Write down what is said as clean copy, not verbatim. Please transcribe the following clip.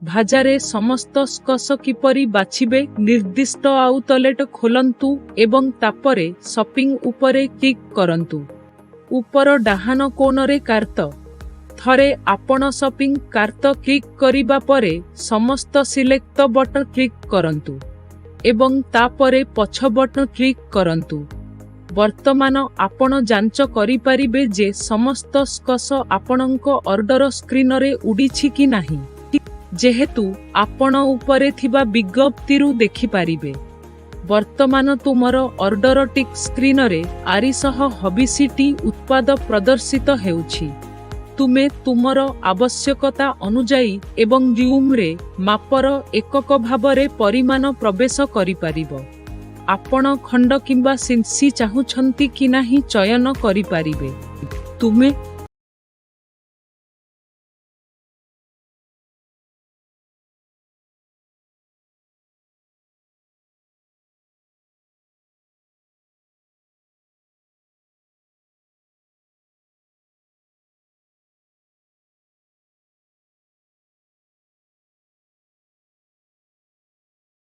ଭାଜାରେ ସମସ୍ତ ସ୍କସ କିପରି ବାଛିବେ? ନିର୍ଦ୍ଦିଷ୍ଟ ଆଉଟଲେଟ୍ ଖୋଲନ୍ତୁ ଏବଂ ତାପରେ ସପିଂ ଉପରେ କ୍ଲିକ୍ କରନ୍ତୁ। ଉପର ଡାହାଣ କୋଣରେ କାର୍ଟ। ଥରେ ଆପଣ ସପିଂ କାର୍ଟ କ୍ଲିକ୍ କରିବା ପରେ, ସମସ୍ତ ସିଲେକ୍ଟ ବଟନ୍ କ୍ଲିକ୍ କରନ୍ତୁ ଏବଂ ତାପରେ ପଛ ବଟନ୍ କ୍ଲିକ୍ କରନ୍ତୁ। ବର୍ତ୍ତମାନ ଆପଣ ଯାଞ୍ଚ କରିପାରିବେ ଯେ ସମସ୍ତ ସ୍କସ ଆପଣଙ୍କ ଅର୍ଡର ସ୍କ୍ରିନରେ ଉଡ଼ିଛି କି ନାହିଁ, ଯେହେତୁ ଆପଣ ଉପରେ ଥିବା ବିଜ୍ଞପ୍ତିରୁ ଦେଖିପାରିବେ। ବର୍ତ୍ତମାନ ତୁମର ଅର୍ଡରଟି ସ୍କ୍ରିନରେ 426ଟି ଉତ୍ପାଦ ପ୍ରଦର୍ଶିତ ହେଉଛି। ତୁମେ ତୁମର ଆବଶ୍ୟକତା ଅନୁଯାୟୀ ଏବଂ ରୁମ୍ରେ ମାପର ଏକକ ଭାବରେ ପରିମାଣ ପ୍ରବେଶ କରିପାରିବ। ଆପଣ ଖଣ୍ଡ କିମ୍ବା ଶିଶି ଚାହୁଁଛନ୍ତି କି ନାହିଁ ଚୟନ କରିପାରିବେ। ତୁମେ